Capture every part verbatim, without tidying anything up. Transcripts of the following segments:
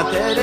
བཀྲ་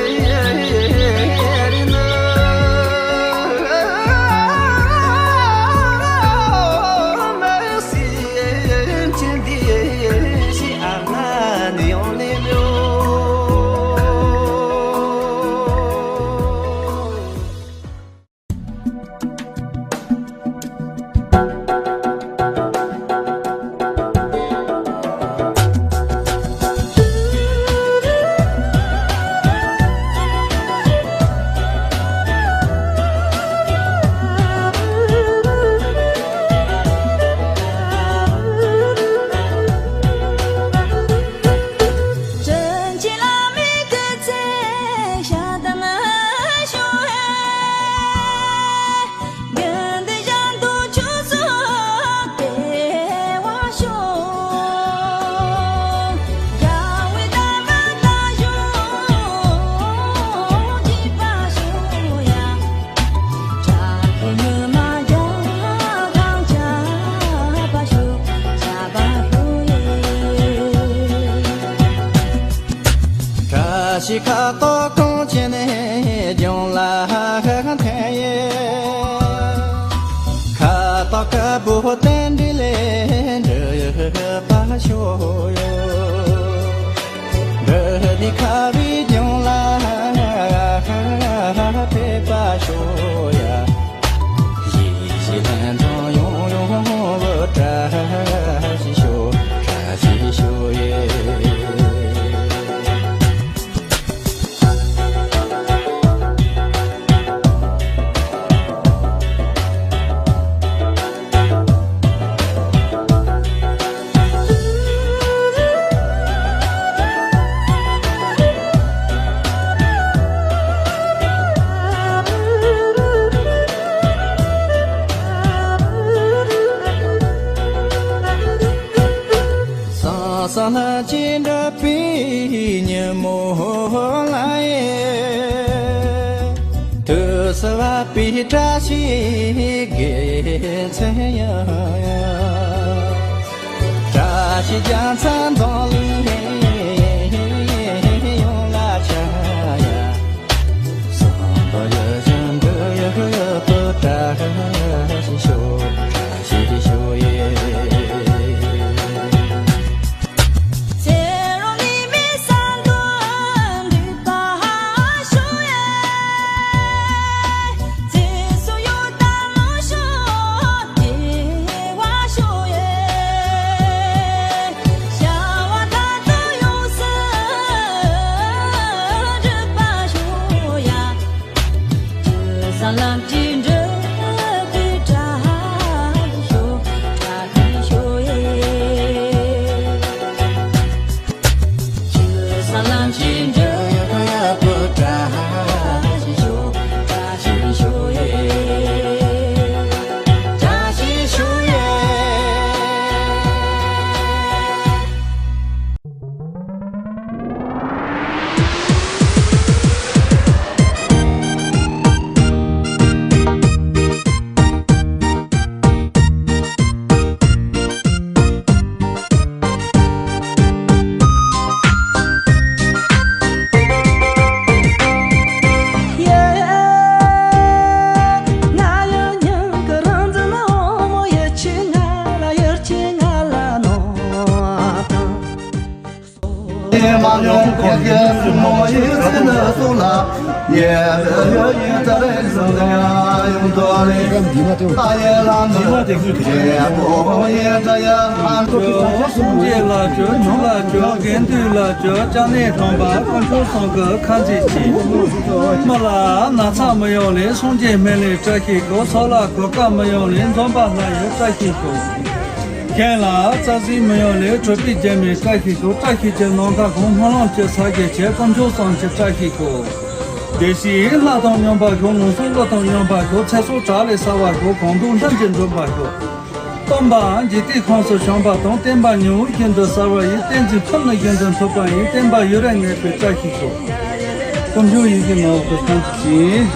ཤིས་ཁ་དོག་གངས་ཅན་ནས་ལྗོངས་ལ་ཕན་ཡོད། ཁ་དོག་དཀར་པོ་རྟེན་འབྲེལ་ལས་འབྲེལ་བ་ཤོག་ཡོད། འབྲུ་འདི་ཁ་བའི་ལྗོངས་ལ་ཕེབས་པ་ཤོག་ཡ། ཡིད་བཞིན་ལྷན་དང་ཡོང་ཡོང་བུ་བཀྲ་ཤིས་ཤོག། བཀྲ་ ས་ལ་ཅི་འདྲ་པའི་ཉིན་མོ་ལ་ཡེ། དུས་སུ་བབ་པའི་བཀྲ་ཤིས་དགེ་མཚན་ཡང་། བཀྲ་ཤིས་རྒྱལ་མཚན་འཛོམས་ལུས་ཡོངས་ལ་ཆགས་ཡ། བསམ་པ་ཡིད་བཞིན་འགྲུབ་ཡག་ཏུ་བཀྲ་ཤིས་ཤོག་བཀྲ་ཤིས་ཤོག་ཡེ། སངས་རྒྱས་ལ་སྤྱོད། ཆོས་ལ་སྤྱོད། དགེ་འདུན་ལ་སྤྱོད། སྐྱབས་གནས་དམ་པ་དཀོན་མཆོག་གསུམ་གྱི་ཁ་འཛིན་བྱེད། མི་ལ་ན་ཚ་མི་ཡོང་ལེ་སངས་རྒྱས་སྨན་བླའི་བཀྲ་ཤིས་ཤོག་སྲོག་ལ་གོད་ཁ་མི་ཡོང་ལེ་འཛོམས་པ་ལྷ་ཡི་བཀྲ་ཤིས་ཤོག་གཞན་ལ་རྩ་ཟིན་མི་ཡོང་ལེ་གྲོད་པའི་རྒྱལ་མོའི་བཀྲ་ཤིས་ཤོག་བཀྲ་ཤིས་ཀྱི་ནམ་མཁའ་གང་། སྨོན་ལམ་གྱི་ས་གཞི་ཆེ། དཀོན་མཆོག་གསུམ་གྱི་བཀྲ་ཤིས་ཤོག་བདེ་སྐྱིད་ལྷ་དང་མཉམ་པར་ཤོག་ངན་སོང་ཀླུ་དང་མཉམ་པར་ཤོག་ཚེ་སྲོག་བྲག་ལས་གསལ་བར་ཤོག་གང་དུ་འགྲིམ་གྱིས་འགྲུབ་པར་ཤོག་སྟོན་པ་འཇིག་རྟེན་ཁམས་སུ་བྱོན་པ་དང་། བསྟན་པ་ཉི་འོད་བཞིན་དུ་གསལ་བ་ཡི། བསྟན་འཛིན་ཕུབ་ནི་བཞིན་དུ་འཐུབ་པ་ཡི། བསྟན་པ་ཡུན་རིང་གནས་པའི་བཀྲ་ཤིས་ཤོག་དཀོན་མཆོག་ཡིད་བཞིན་ནོར་བུ་ཐམས་ཅད།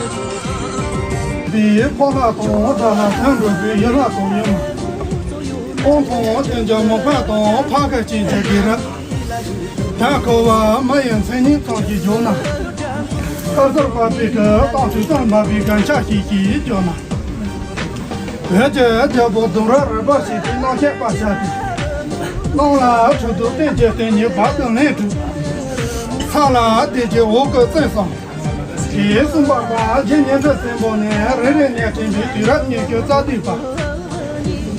འདིའི་ཕོ་ལྷ་དང་དགྲ་ལྷ་མཚོན་འགྲོ་བའི་ཡུལ་ལྷ་དང་ཡུལ་མ། སྤང་ཐང་ཅན་གྱི་མུ་ཕ་དང་ཕ་ཁ་ཅན་གྱི་དགེ་རབ། དགྲ་ཁོ་བ་མི་ཡི་མཚན་ཉིད་ཚང་གི་འཇོག་ན། ཁ་ཟུར་པ་པའི་གི་སྟོང་ཆུ་ཙམ་འབབ་པའི་གན་ཆ་ཞིག་ཞིག་འཇོག་ན། བོད་ཀྱི་རྒྱལ་པོ་གདུང་རབས་རིམ་པ་ཞིག་གི་གནང་བཤད་པ་བྱ་སྟེ། གནང་ལ་ཁྲི་གདུགས་བསྟན་གྱི་བསྟན་ཉིད་བར་དུ་ལེགས་གྲུབ། ས་ལ་བདེ་སྐྱིད་འོད་ཀྱི་བཙན་བཟང་། ཞེས་གསུངས་པ་ལ་རྗེ་ཉི་ཁྲི་སྲིན་པོ་ནས་རེ་རེ་ནས་དྲན་པའི་དུས་རབས་ཉི་ཤུ་རྩ་བདུན་པ།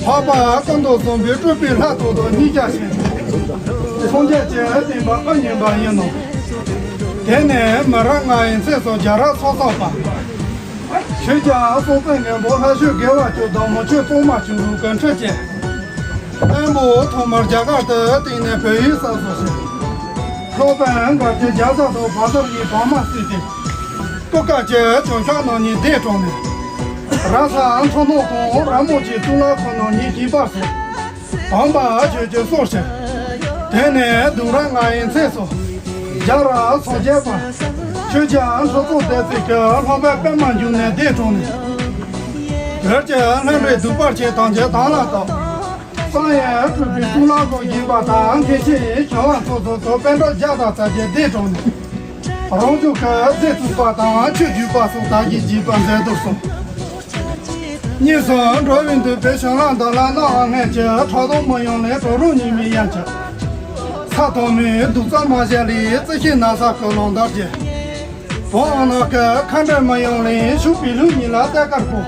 འཕགས་པ་ཀུན་ཏུ་བཟང་པོའི་སྤྲུལ་པའི་ལྷ་ཐོག་ཏུ་གཉིས་ཀ་ཞིང་། སངས་རྒྱས་ཀྱི་བསྟན་པ་ཨ་ཉམས་པ་ཡིན་ནོ། དེ་ནས་མི་རབས་ལྔ་ཡི་ཚེ་སྲོག་རྒྱལ་རབས་ཚོགས་བསགས་པ། ཆོས་རྒྱལ་སྲོང་བཙན་སྒམ་པོ་ལྷ་ཆོས་དགེ་བ་བཅུ་དང་མུ་ཆོས་གཙང་མ་བཅུ་དྲུག་གི་འཕྲུལ་ཆས། བློན་པོ་ཐོག་མར་རྒྱ་གར་དུ་བཏང་ནས་བོད་ཡུལ་གསར་བཟོ་ཞིང་། སློབ་དཔོན་མགར་ཆེན་རྒྱ་བཟའ་དང་བ་ཟུར་གཉིས་བག་མ་བསྲེས་ཏེ། སྤུ་ཀ་གཅིག་བྱང་ཤར་ནང་ནས་འདས་གྲོངས་ནས། ར་ས་མཚོ་ནུབ་དང་ར་མོ་ཆེའི་གཙུག་ལག་ཁང་ནང་ཉིད་ཞིག་པར་བྱས། དམ་པ་ཆོས་ཀྱི་སྲོག་ཕྱིར། དེ་ནས་གདུང་རབས་ལྔ་ཡི་ཚེ་སྲོག་རྒྱལ་རབས་སངས་རྒྱས་པ། ཆོས་རྒྱལ་ཁྲི་སྲོང་ལྡེ་བཙན་གྱི་ལྷག་པའི་པད་མ་འབྱུང་གནས་འདས་གྲོངས་ནས། བོད་ཀྱི་ལྷ་འདྲེ་གདུག་པ་ཆེ་ཐམས་ཅད་དམ་ལ་བཏགས། གཙང་ཡང་སྤྲུལ་པའི་གཙུག་ལག་ཁང་བཞེངས་པ་དང་། མཁན་ཆེན་ཞི་བ་འཚོ་སོགས་སུ་པཎ་གྲུབ་བརྒྱ་དང་རྩ་བརྒྱད་འདས་གྲོངས་ནས། རང་ཚུགས་ཀྱི་རྫས་བཙུགས་པ་དང་ཆོས་བརྒྱུད་པ་སོགས་དར་རྒྱས་བགྱིས་པ་མཛད་དུ་སོང་། གཉིས་སུ་འགྲོ་བའི་མདུན་པའི་བྱང་ལམ་འདི་ལ་གནམ་སྔོན་གྱི་ཁྲག་འཐུང་མི་ཡོང་ལས་གྲོག་རོང་ཉི་མའི་དབྱངས་ཀྱི། ས་དང་མོའི་གདུགས་ཙམ་མ་བཞག་ལས་རྩི་ཤིང་ན་བཟའ་ཀུན་སློང་དར་རྒྱས། བོང་ཨ་ནག་གི་ཁ་འབྲལ་མི་ཡོང་ལས་ཤུག་པའི་ལུག་གཉིས་ལ་ལྟ་དཀར་པོ།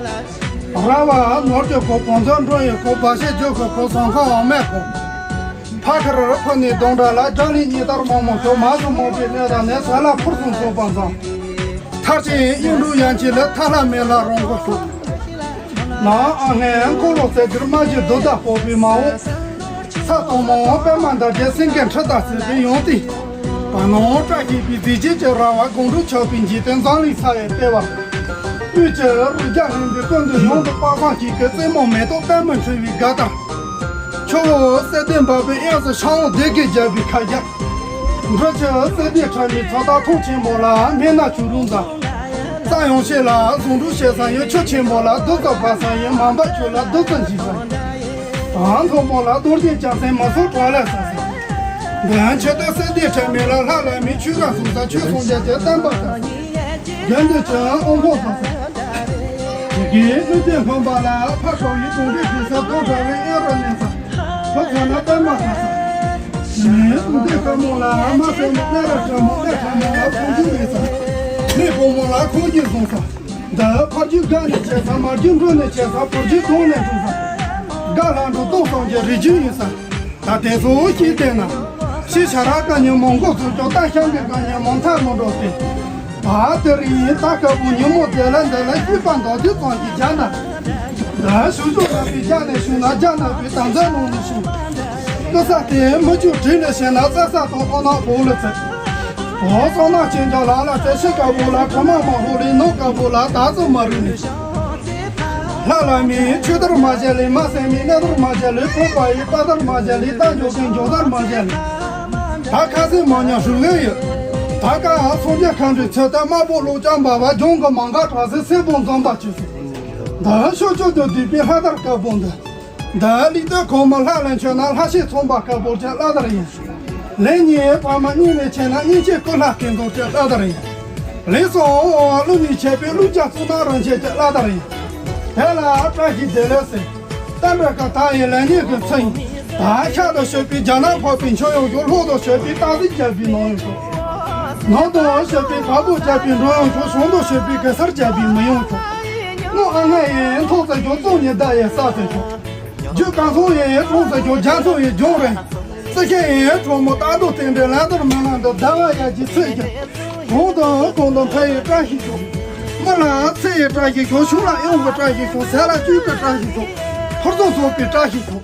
ར་བ་ནོར་གྱི་གོ་བོང་ཚོ་འགྲོ་ཡི་གོ་བ་ཤེད་ཇོ་གི་གོ་ཟངས་ཁ་འོ་མའི་གོ། ཕ་ཁར་ཕུ་ནས་གདོང་འདྲ་ལ་རྒྱ་གླིང་གཉིས་ལྟར་མང་མང་ཤོག་མ་སུ་མོ་པའི་གནས་དང་ནས་ས་ལ་ཕུར་སུམ་ཚོགས་པ་ཚང་། མཐར་ཕྱིན་གཡུ་འབྲུག་ཡན་ཆད་ལ་ཐ་ལ་མེ་ལ་རང་གོ་ཤོག་ནང་ཨ་ངན་འཁོར་ལོ་རྩེ་གིར་མ་གྱི་རྡོ་དག་སྤོག་པའི་མ་འོངས། ས་དང་མ་འོངས་པད་མ་འདབ་བརྒྱད་སེང་གེ་ཁྲི་དང་བརྩེགས་པའི་ཡང་ཏི། བར་སྣང་བཀྲ་ཤིས་པའི་གཟི་བརྗིད་ཀྱི་ར་བ་སྒང་དྲུག་ཆགས་པའི་འཇིག་རྟེན་འཛམ་གླིང་ས་ཡི་ལྟེ་བ། དབུས་ཀྱི་རི་རྒྱལ་ལྷུན་པོའི་ཀུན་ཏུ་ཡོངས་སུ་དཔག་བསམ་ཤིང་གི་རྩེ་མོ་མེ་ཏོག་པད་མ་འཁྲིགས་པའི་དགའ་ལྟར། ཆུ་བོ་གསེར་ལྡན་འབབ་པའི་དབྱངས་སུ་ཤར་འོང་སྡེ་དགེ་རྒྱལ་པོའི་ཁ་རྒྱབ། འབྲི་ཆུ་གསེར་ལྡན་ཁྲ་མོའི་ཚོགས་བདག་ཐོག་ཆེན་པོ་ལ་སྨན་སྣ་ཆུ་རུང་བཟང་། རྩྭ་ཡང་ཤེས་ལ་ཟུང་འབྲུ་བཤད་ས་ཡོད། ཆུ་ཆེན་པོ་ལ་བདུད་རྩི་འབབ་ས་ཡོད། མ་འབབ་ཆུ་ལ་བདུད་རྩི་འཇིབ་ས་ཡོད། བ་མཐོན་པོ་ལ་རྡོ་རྗེ་ལྕགས་སྲིན་མ་སོགས་གྲོགས་ལ་ཟ་ས་ཡོད། མདུན་ཆུ་སྟོད་གསེར་ལྡན་ཁྲ་མོ་ལ་ལྷ་བླ་མའི་ཆོས་སྒར་བཟུང་ས། ཆོས་སྲུང་རྒྱལ་གྱི་བསྟན་པ་བསྐྱངས་ས། དགེ་འདུན་གྱི་དབུ་འཕང་བཟང་ས། དེ་གའི་ཀླུ་ལྡིང་ལྷུན་པ་ལ་ཕ་ཤོ་ཡི་དུང་སྒྲའི་གེ་སར་རྡོ་འདྲ་བའི་གཡོན་རུ་གནས་ས། བུ་ཚ་ན་པདྨ་བཟང་ས། མི་དུང་སྒྲའི་དཀར་མོ་ལ་མ་སེར་མོ་གནས་ར་བཀྲ་མོ་གནས་ཁྲ་མོ་ལ་ཁོང་ཆུ་མེད་ས། མི་བུ་མོ་ལ་ཁོང་གིས་བཟུང་ས། འདི་ཕ་རྒྱུད་དགའ་ནས་ཆེ་ས། མ་རྒྱུད་འགྲོ་ནས་ཆེ་ས། བུ་རྒྱུད་གདོང་ནས་འཁྲུངས་ས། དགའ་ལྷ་འགྲོ་སྟོང་སངས་རྒྱས་རིགས་རྒྱུད་ཡིན་ས། ད་དེ་ཚོ་ཤེས་བསྡད་ན། ཤེས་བྱ་ར་དཀའ་ཉིན་མོ་མགོ་ཚོས་ཀྱང་ད་ཤང་གི་དཀའ་ཉིན་མོ་མཐའ་མི་འགྲོ་སྟེ། ད་དེ་རིང་ཡིན་ད་སྐབས་བུ་ཉིན་མོ་དེ་ལ་འདི་ལ་སྐྱིད་པ་མདོ་དེ་ཙམ་གྱི་རྒྱ་ན། ད་ཞུ་ཞུ་ན་པའི་རྒྱ་ནས་ཞུ་ན་རྒྱ་ན་པའི་ད་འཛམ་གླིང་ནས་ཞུ། ཀི་ས་དེ་མི་བཅུ་བྲིས་ནས་བཤད་ན་རྩ་ས་དང་ཨོ་ན་བོ་ལ་ཚེ། འོ་སོང་ན་ཁྱེད་ཅག་ལ་ལ་ཚེ་ཤི་དཀར་པོ་ལ་གྲོ་མ་མ་ཧོ་ལི་ནོ་དཀར་པོ་ལ་ད་ཙམ་མ་རིག་ནས། ལྷ་བླ་མའི་ཆོས་དར་མ་བྱས་ལས། མ་སེར་མའི་གནས་དར་མ་བྱས་ལས། ཕོ་པ་ཡི་པ་དར་མ་བྱས་ལས། རྟ་མགྱོགས་པའི་མགྱོགས་དར་མ་བྱས་ལས། ད་ཁ་སེར་མ་ཉག་ཧྲུལ་བས་ཡོད། ད་ཀ་ཨ་ཚོང་རྒྱག་ཁང་གི་ཚོད་ལྟ་དམར་པོ་ལོ་ལྕང་འབར་བ་ལྗོངས་ཀྱི་མང་ག་གྲགས་སེ་སེར་པོ་འཛོམས་པ་བྱེད་སོང་། ད་ཤོ་ཆོ་དུ་བསྡུས་པའི་ལྷ་དར་དཀར་པོ་འདི། ད་ལི་ཏོ་གོང་མ་ལྷ་ལ་མཆོད་ན་ལྷ་ཞེས་ཚོམ་པ་དཀར་པོ་ཅན་བླ་དར་ཡིན། ལས་ཉེས་པ་མ་གཉིས་ནས་ཆེ་ན་གཉིས་ཆེ་ཀུན་ལྷ་སྐལ་མདོག་ཅན་བླ་དར་ཡིན། ལས་སོང་བླུ་ནས་ཆད་པའི་ཀླུ་ཅག་གཙུག་ན་རིན་ཆེན་ཅན་བླ་དར་ཡིན། དེ་ལ་བཀྲ་ཤིས་བདེ་ལེགས་ཟེར། ད་འདྲ་ཀ་ད་ཡི་ལས་ཉེས་ཀྱི་ཚེ་ཡིན། ད་ཤ་དང་བཤད་པའི་རྒྱ་ནག་འཕགས་པའི་མཆོད་ཡོང་ཤོག་ལྷོ་དང་བཤད་པའི་སྟག་གཟིག་རྒྱལ་པོའི་ནང་ཡོང་ཤོག་ནང་དང་བཤད་པའི་བ་སྤུ་རྒྱལ་པོའི་འགྲོ་ཡོང་ཤོག་བྱང་དང་བཤད་པའི་གེ་སར་རྒྱལ་པོའི་མི་ཡོང་ཤོག་ངོ་ཨ་ང་ཡིན་མཐོང་ཟེར་ཤོག་གཙོ་ཉིད་བདག་ཡིན་ས་ཟེར་ཤོག་རྒྱུ་གང་སོང་ཡིན་གྲོང་ཟེར་ཤོག་རྒྱ་མཚོ་ཡིན་ལྗོངས་རེད། རྩི་ཤིང་ཡིན་གྲོགས་མོ་རྟ་རྡོ་སྟེང་འདྲའི་ལན་དོར་མི་ལང་དུ་ཟླ་བ་ཡར་གྱི་ཚོད་ཀྱི། གོང་དང་གོང་དུ་འཕེལ་ཡི་བཀྲ་ཤིས་ཤོག་མི་ལ་ཚེ་ཡི་བཀྲ་ཤིས་ཤོག་ཕྱུགས་ལ་གཡང་གི་བཀྲ་ཤིས་ཤོག་ཟས་ལ་བཅུད་ཀྱི་བཀྲ་ཤིས་ཤོག་ཕུར་ཚོགས་ཚོགས་པའི་བཀྲ་ཤིས་ཤོག་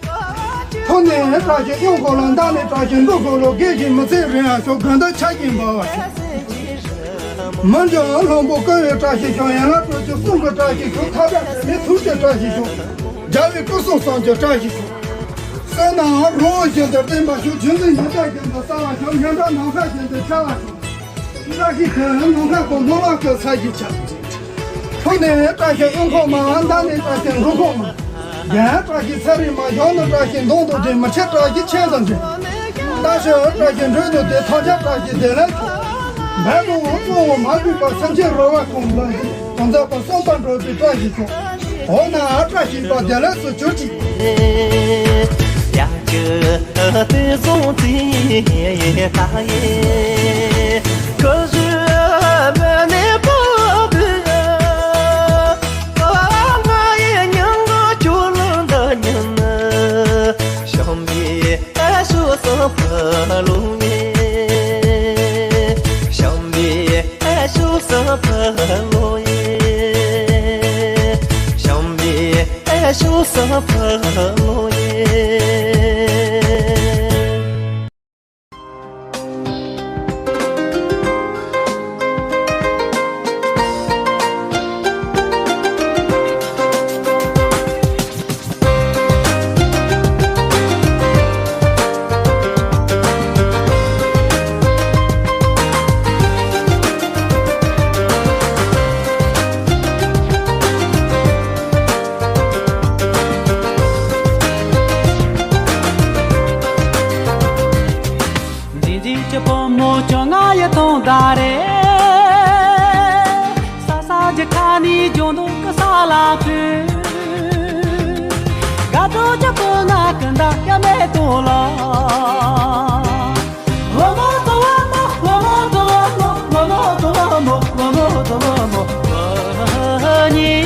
ཐོག་ནས་བཀྲ་ཤིས་གཡང་འཁོར་ལ་མདའ་ནས་བཀྲ་ཤིས་འབྲུ་འཁོར་ལོ་དགེ་ཞིང་མི་ཚེ་རིང་ཡང་ཤོག་དགོན་སྡེ་ཆ་ཞིང་འབར་བ་ཤོག་མི་འགྱུར་ལྷུན་པོ་ཀུན་ཡི་བཀྲ་ཤིས་ཤོག་ཡན་ལག་དྲུག་ཅུ་གསུང་གི་བཀྲ་ཤིས་ཤོག་ཐབས་ལ་བརྟེན་ནས་ཐུགས་ཀྱི་བཀྲ་ཤིས་ཤོག་རྒྱལ་བའི་སྐུ་གསུང་ཐུགས་ཀྱི་བཀྲ་ཤིས་ཤོག་བསོད་ནམས་རི་བོ་བཞིན་དུ་བརྟན་པར་ཤོག་རྒྱུ་འཛིན་ཉི་ཟླ་བཞིན་དུ་གསལ་བར་ཤོག་སྙན་གྲགས་ནམ་མཁའ་བཞིན་དུ་ཁྱབ་པར་ཤོག་བཀྲ་ཤིས་ཀྱི་ནམ་མཁའ་གང་སྣང་ལ་སྐྱོད་ས་ཞིག་ཆགས། ཐོག་ནས་བཀྲ་ཤིས་གཡོན་ཁོག་མ། མདའ་ནས་བཀྲ་ཤིས་འབྲུ་ཁོག་མ། རྒྱན་བཀྲ་ཤིས་ཚེ་རིང་མ། གཞོན་ནུ་བཀྲ་ཤིས་མདུང་དང་འདྲེས། མི་ཆེ་བཀྲ་ཤིས་ཁྱེད་དང་འདྲེས། རྟ་ཞོན་བཀྲ་ཤིས་འགྲོས་དང་ལྡན། ཐང་ཆད་བཀྲ་ཤིས་བདེ་ལེགས་ཤོག་བལ་དང་གཙོ་བོ་མ་ལུས་པ། སེམས་ཅན་རོལ་བ་ཁོང་ལ་དོན་མཛད་པ་གསུམ་པ་འགྲོ་བའི་བཀྲ་ཤིས་ཤོག་འོ་ན་བཀྲ་ཤིས་པ་བདེ་ལེགས་སུ་གྱུར་ཅིག་ཡ་གི་དེ་སོང་ཙི་ཡེ་ད་ཡེ། ཁོ་ཞུ་མ་ནེ་པོ་གི། ཨ་ང་ཡི་ཉང་ག་ཁྱོད་ལ་འདའ་ཉན་ན། ཤམ་བི་ཨ་ཤུ་ས་ཕ་ལུ་ཡེ། ཤམ་བི་ཨ་ཤུ་ས་ཕ་ལུ་ཡེ། ཤམ་བི་ཨ་ཤུ་ས་ཕ་ལུ་ཡེ། འཛིན་འཛིན་གྱི་བུ་མོ་བཅོ་ལྔ་ཡི་ཐོང་ད་རེ། ས་ས་ཇི་ཁ་ནི་ཇོ་ནུ་ཀི་ས་ལ་ཁུ། ག་ཏོ་ཇ་པོ་ན་ཀི་འདའ་ཡ་མེ་ཏོ་ལ། བུ་མོ་བུ་མོ་བུ་མོ་བུ་མོ་བུ་མོ་བུ་མོ་བུ་མོ་བུ་མོ་བུ་མོ་བུ་ནི།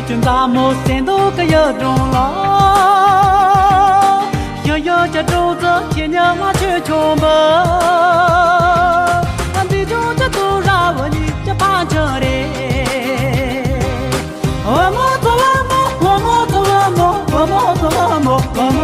ཅུང་ཙམ་མོ་སེམས་སྡུག་གི་ཡུལ་སྒྲུང་ལ། ཡང་ཡང་བྱ་སྒྲུང་ཚོ་ཁྱེད་ཉིད་མ་ཆོས་ཆུང་མ། འདི་ཅུང་ཙམ་དུ་ར་བ་ནི་ཅི་ཕན་ཆོ་རེད། འོ་མོ་ཚོ་བ་མོ། འོ་མོ་ཚོ་བ་མོ། འོ་མོ་ཚོ་བ་མོ། འོ་